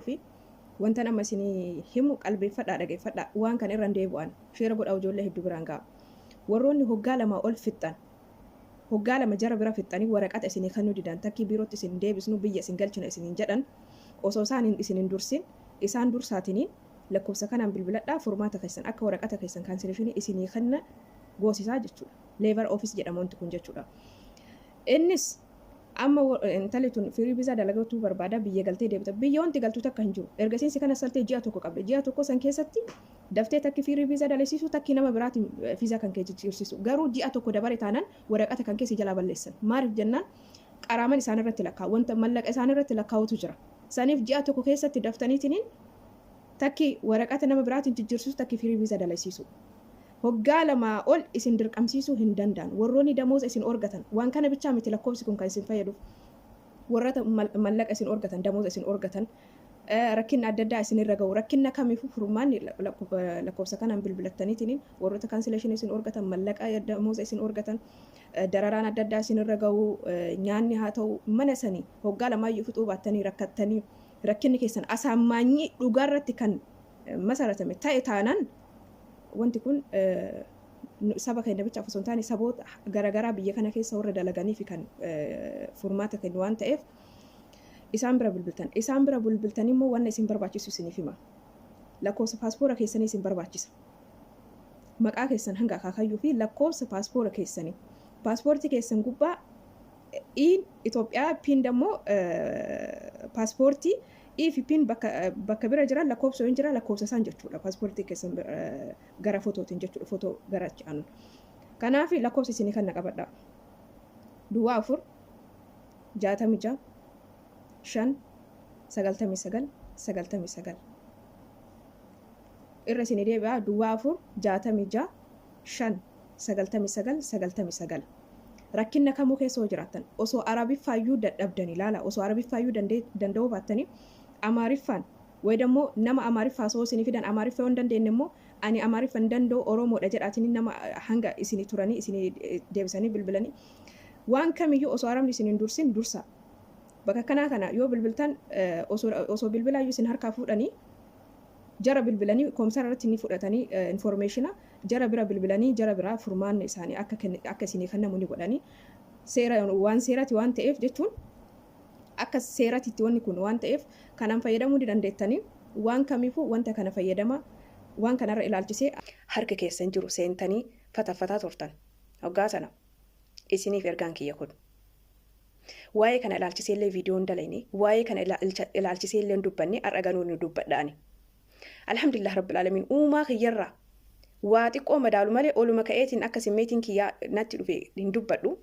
kennuufi wanta nama isinii himu qalbeeffadhaa, dhageeffadhaa. Waan kana irra hin deebi'an, share godhaa, ijoollee hedduu biraan ga'a. Warroonni hoggaa 2 ol fixxan, hoggaa 2 jara bira fixxanii waraqata isinii kennuu didan, takkii biirootti isin deebisnu, biyya isin galchina isiniin jedhan, osoo isaan isin hin dursin isaan dursaatiniin lakkoofsa kanaan bilbiladhaa, furmaata keessan akka waraqata keessan cancellation isinii kenna goosisaa jechuudha. Labour office jedhama wanti kun jechuudha. Innis amma intalli tun free visa dalagatuu barbaada, biyya galtee deebita. Biyya wanti galtu takka hin jiru. Ergasiinsi kana saltee ji'a 1 qabde. Ji'a 1 san keessatti daftee takki free visa dalasiisu, takki nama biraatiin fiizaa kan kee jijjiirsisu. Garuu ji'a 1 dabare taanaan waraqata kan keessi jalaa balleessan. Maaliif jennaan qaraaman isaan irratti lakkaa'u. Wanta mallaqa isaan irratti lakkaa'utu jira. Saniif ji'a 1 keessatti daftaniitiniin takki waraqata nama biraatiin jijjiirsisu, takki free visa dalasiisu. Hoggaa 2 ol isin dirqamsiisuu hin danda'an. Warroonni damooza isin orgatan, waan kana bichaa miti lakkoofsi kun kan isin fayyaduuf. Warroota mallaqa isin orgatan, damooza isin orgatan, rakkinna adda addaa isin irra gahu, rakkinna kamiifuu furmaanni lakkoofsa kanaan bilbilattaniitiin warroota cancellation isin orgatan, mallaqa damooza isin orgatan, dararaan adda addaa isin irra gahu, nyaanni haa ta'u, mana sanii hoggaa lamaayyuu fixuu baattanii rakkattanii, rakkinni keessan asaammaanyii dhugaarratti kan masaratame ta'e taanaan, wanti kun saba keenya bichaaf osoo hin taane saboota garaagaraa biyya kana keessa warra dalaganii fi kan furmaata kennu waan ta'eef isaan bira bilbiltan. Isaan bira bilbiltan immoo wanna isin barbaachisu isiniif hima. Lakkoofsa paaspoora keessanii isin barbaachisa. Maqaa keessan hanga akaakayyuu fi lakkoofsa paaspoora keessanii. Paaspoortii keessan gubbaa Iin Itoophiyaa, Piin dammoo paaspoortii I fi Piin bakka bira jiran lakkoofsa hin jira, lakkoofsa isaan jechuudha. Paaspoortii keessan gara fotootiin jechuudha. Fotoo gara achi aanuun. Kanaaf lakkoofsa isinii kan na qabadha. 04 66 5 99 99. Irra isinii deebi'a: 04 66 5 99 99. Rakkinna kamuu keessa yoo jiraattan, osoo Arabiffaayyuu dadhabdan, ilaala, osoo Arabiffaayyuu danda'uu baattanii Amaariffaan wayi dammoo nama Amaariffaa osoo isinii fidan, Amaariffa yoo hin dandeenye immoo "Ani Amaariffa hin danda'u, Oromoodha" jedhaatiin nama hanga isinii turanii isinii deebisanii bilbilanii, waan kamiyyuu osoo Arabni isin hin dursin dursa. Bakka kanaa kana yoo bilbiltan, osoo bilbilaayyuu isin harkaa fuudhanii jara bilbilanii koompitara irratti ni fudhatanii information jara bira bilbilanii, jara biraa furmaanni isaanii akka isinii kennamu ni godhanii. Seera waan seerati waan ta'eef jechuun akka seeratitti wanni kun waan ta'eef kanaan fayyadamuu ni dandeettanii. Waan kamiifuu wanta kana fayyadama. Waan kanarra ilaalchisee harka keessan jiru seentanii fataffataa turtan hoggaa sana isiniif ergaan kiyya kun. Waa'ee kana ilaalchisee illee viidiyoon dalayne, waa'ee kana ilaalchisee illee dubbanne, har'a ganuu ni dubbadhaani. Alhamdulillah rabbil alamin, uumaa kiyyarraa waa xiqqoo madaalu malee oluma ka'eetiin akka simmeetiin kiyyaa natti dhufe hin dubbadhu.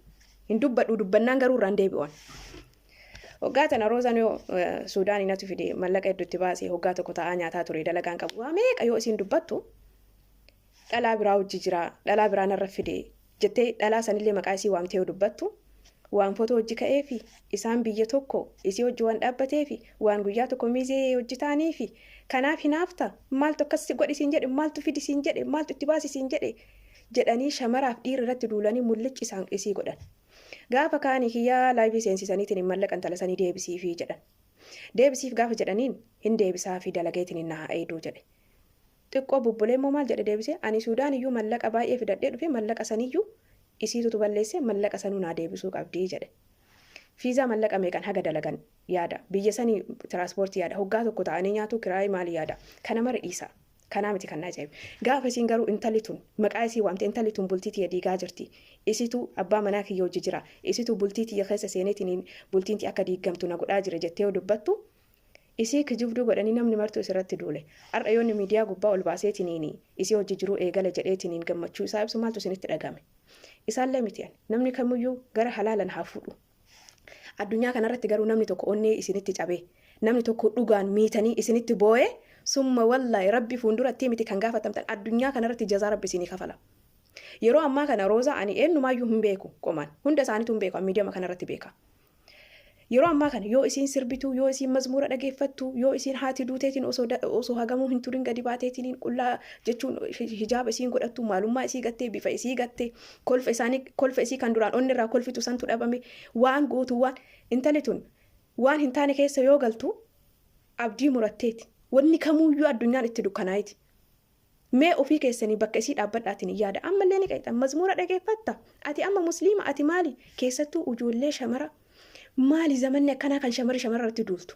Hin dubbadhu, dubbannaan garuu irraan deebi'uan. Hoggaa tana Roozaan yoo Suudaanii natu fide, mallaqa hedduutti baasee, hoggaa 1 taa'aa nyaataa ture, dalagaan qabu. Waa meeqa yoo isiin dubbattu, dhalaa biraa hojii jira, dhalaa biraa narra fide jettee, dhalaa sanillee maqaa isii waamtee yoo dubbattu, waan fotoo hojii ka'eefi isaan biyya tokko isii hojii waan dhaabbateefi waan guyyaa tokko miizee hojii ta'aniifi kanaaf hinaafta, maaltu akkas godhi siin jedhe, maaltu fidi siin jedhe, maaltu itti baasi siin jedhe jedhanii shamaraaf dhiira irratti duulanii mullichi isaan isii godhan. Gaafa kaanii kiyyaa live seensisaniitiin mallaqa intala sanii deebisiifii jedhan. Deebisiif gaafa jedhaniin hin deebisaafi, dalageetiin hin na haa eeduu jedhe. Xiqqoo bubbulee immoo maal jedhe deebisee? "Ani Suudaan iyyuu mallaqa baay'ee fidadhee dhufe, mallaqa saniyyuu isiitutu balleesse, mallaqa sanuu naa deebisuu qabdii" jedhe. Fiizaa mallaqa meeqan haga dalagan yaada. Biyya sanii tiraanspoortii yaada. Hoggaa 1 ta'anii nyaatu, kiraayii maali yaada. Kana mara dhiisa. Kanaa miti kan na ajaa'ibe. Gaafa isiin garuu intalli tun maqaa isii waamte, "Intalli tun bultii tiyya diigaa jirti. Isitu abbaa manaa kiyya hojii jira. Isitu bultii tiyya keessa seeneetiin bultiin tiyya akka diigamtu na godhaa jira" jettee yoo dubbattu, isii kijibduu godhanii namni martuu isirratti duule. Har'a yoonni miidiyaa gubbaa ol baaseetiniin isii hojii jiruu eegale jedheetiniin gammachuu isaa ibsu maaltu isinitti dhagame? Isaallee miti ani. Namni kamiyyuu gara halaalan haa fuudhu. Addunyaa kanarratti garuu namni tokko onnee isinitti cabee, namni tokko dhugaan miitanii isinitti boo'ee, summa wallaahi Rabbi fuulduratti miti kan gaafatamtan, addunyaa kanarratti jazaa Rabbi isinii kafala. Yeroo ammaa kana Roozaa ani eenyumaayyuu hin beeku qomaan. Hunda isaaniitu hin beeku, miidiyaa kanarratti beeka. Yeroo ammaa kana yoo isiin sirbitu, yoo isiin mazmuura dhageeffattu, yoo isiin haati duuteetiin osoo hagamuu hin turin gadi baateetiin qullaa jechuun hijaaba isiin godhattu, maalummaa isii gattee, bifa isii gattee, kolfa isaanii, kolfa isii kan duraan onni irraa kolfitu santu dhabame, waan guutuu waan intali tun waan hin taane keessa yoo galtu Abdii muratteeti. Wanni kamuuyyuu addunyaan itti dukkanaa'iti. Mee ofii keessanii bakka isii dhaabbadhaatiin hin yaada. Ammallee ni qeexan. Mazmuura dhageeffatta. Ati amma musliima ati maali? Keessattuu ijoollee shamara maali zamanni akkanaa kan shamarri shamarra irratti duultu?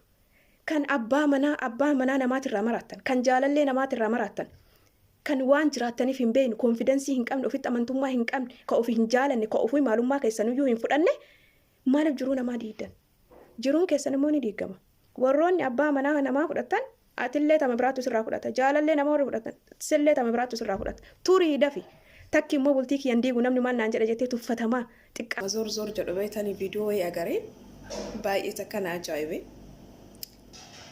Kan abbaa manaa abbaa manaa namaatirraa maraattan. Kan jaalallee namaatirraa maraattan. Kan waan jiraattaniif hin beekne, confidence hin qabne, ofitti amantummaa hin qabne, ka ofii hin jaalanne, ka ofii maalummaa keessaniyyuu hin fudhanne, maaliif jiruu namaa diigdan? Jiruun keessan immoo ni diigama. Warroonni abbaa manaa namaa fudhatan, atillee tama biraattu sirraa fudhata. Jaalallee nama warri fudhatan, sillee tama biraattu sirraa fudhata. Turii dafi. Takki immoo bultii kiyyan diigu namni maal naan jedha jettee tuffatamaa xiqqaa. Zoor zoor jedhu beektanii viidiyoo wayii agaree baay'ee takka na ajaa'ibe.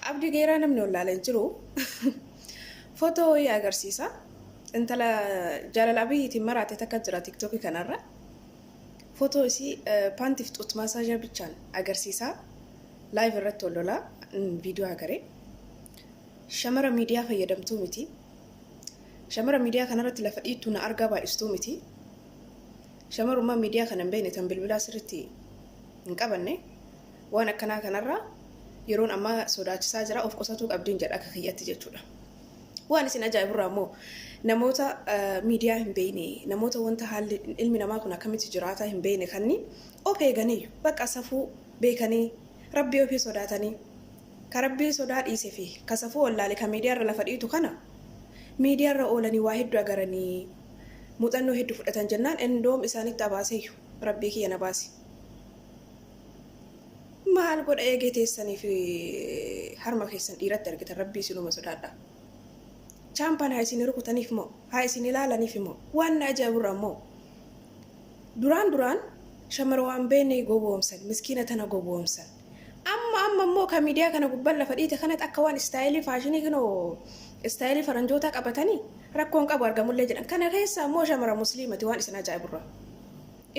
Abdii Geeraa namni wallaalee hin jiru. Footoo wayii agarsiisa. Intala jaalala Abiyyiitiin maraate takka jira TikTokii kanarra. Footoo isii paantiif xuut maasaajaa bichaan agarsiisa. Live irratti wal lolaa viidiyoo agaree. Shamara miidiyaa fayyadamtuu miti. Shamara miidiyaa kanarratti lafa dhiittu na argaa baay'istuu miti. Shamarummaa miidiyaa kana hin beekne, tan bilbilaa sirriitti hin qabanne, waan akkanaa kanarraa yeroon ammaa sodaachisaa jira, of qusatuu qabdiin jedha akka kiyyatti jechuudha. Waan isin ajaa'iburraa immoo namoota miidiyaa hin beekne, namoota wanta haalli ilmi namaa kun akkamitti jiraataa hin beekne, kanni of eeganiyyuu bakka safuu beekanii rabbii ofii sodaatanii, ka rabbii sodaa dhiisee fi ka safuu wallaale, ka miidiyaarra lafa dhiitu kana miidiyaarra oolanii waa hedduu agaranii muuxannoo hedduu fudhatan jennaan endoom isaanitti abaaseeyyu rabbii kiyya na baasi. Maal godha eegee teessanii fi harma keessan dhiiratti argitan? Rabbii isinuma sodaadha. Chaampaan haa isin rukutaniif moo, haa isin ilaalaniif moo? Waan na ajaa'iburraa immoo duraan duraan shamara waan beekne gowwoomsan, miskiina tana gowwoomsan. Amma amma immoo kan miidiyaa kana gubbaan lafa dhiite kanatti akka waan style fashion kinoo style faranjootaa qabatanii rakkoon qabu argamullee jedhan. Kana keessa immoo shamara musliimati waan isin ajaa'iburraa.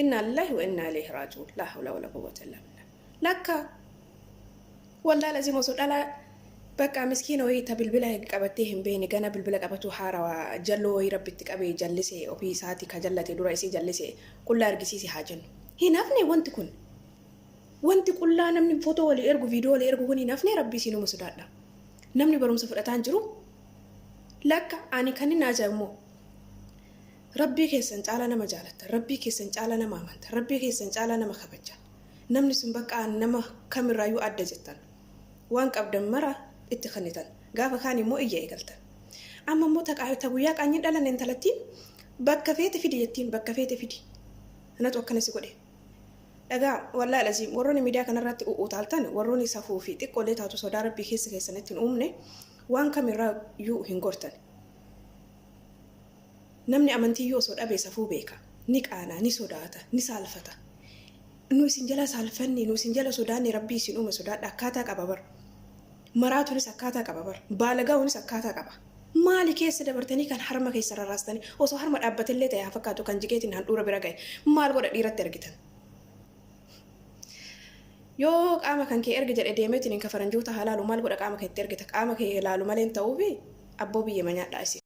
Inna lillahi wa inna ilayhi raaji'uun. Laa hawla wala quwwata illa billah. Lakka wallaa lazim osoo dhalaa bakka miskiina wayii ta bilbila qabattee hin beekne, gana bilbila qabatu haarawaa jalloo wayii rabbitti qabee jallise, ofii isaati ka jallate dura isii jallise qullaa argisiise haa jennu. Hin hafne wanti kun. Wanti qullaa namni footoo walii ergu, viidiyoo walii ergu kun hin hafne. Rabbii isinuma sodaadha. Namni barumsa fudhataa hin jiru. Lakka ani kan inni ajaa'ibu immoo rabbii keessan caalaa nama jaalattan, rabbii keessan caalaa nama amantan, rabbii keessan caalaa nama kabajan. Namni sun bakka nama kamirraayyuu adda jettan. Waan qabdan mara itti kennitan. Gaafa kaan immoo iyya eegaltan. Amma immoo ta guyyaa qaanyiin dhalanne intalattiin bakka feete fidi jettiin, bakka feete fidi. Anatu akkana si godhe. Dhagaa wallaahi laziim warroonni miidiyaa kanarratti u'utaaltan, warroonni safuu fi xiqqoolee taatu sodaa rabbii keessa keessanitti hin uumne, waan kamirraa iyyuu hin gortan. Namni amantiiyyuu osoo dhabee safuu beeka. Ni qaanaa, ni sodaata, ni saalfata. Nu isin jala saalfanne, nu isin jala sodaanne, rabbii isin uume sodaadha. Akkaataa qaba bar. Maraatuunis akkaataa qaba bar. Baalagaa'uunis akkaataa qaba. Maali keessa dabartanii kan harma keessa rarraastanii? Osoo harma dhaabbatellee ta'e haa fakkaatu, kan jigeetiin handhuura bira ga'e maal godha dhiiratti argitan? Yoo qaama kan kee ergi jedhe deemeetiin ka faranjoota haa laalu, maal godha qaama kee itti ergita? Qaama kee laalu malee hin ta'uufi abboo biyya manyaadhaa isin.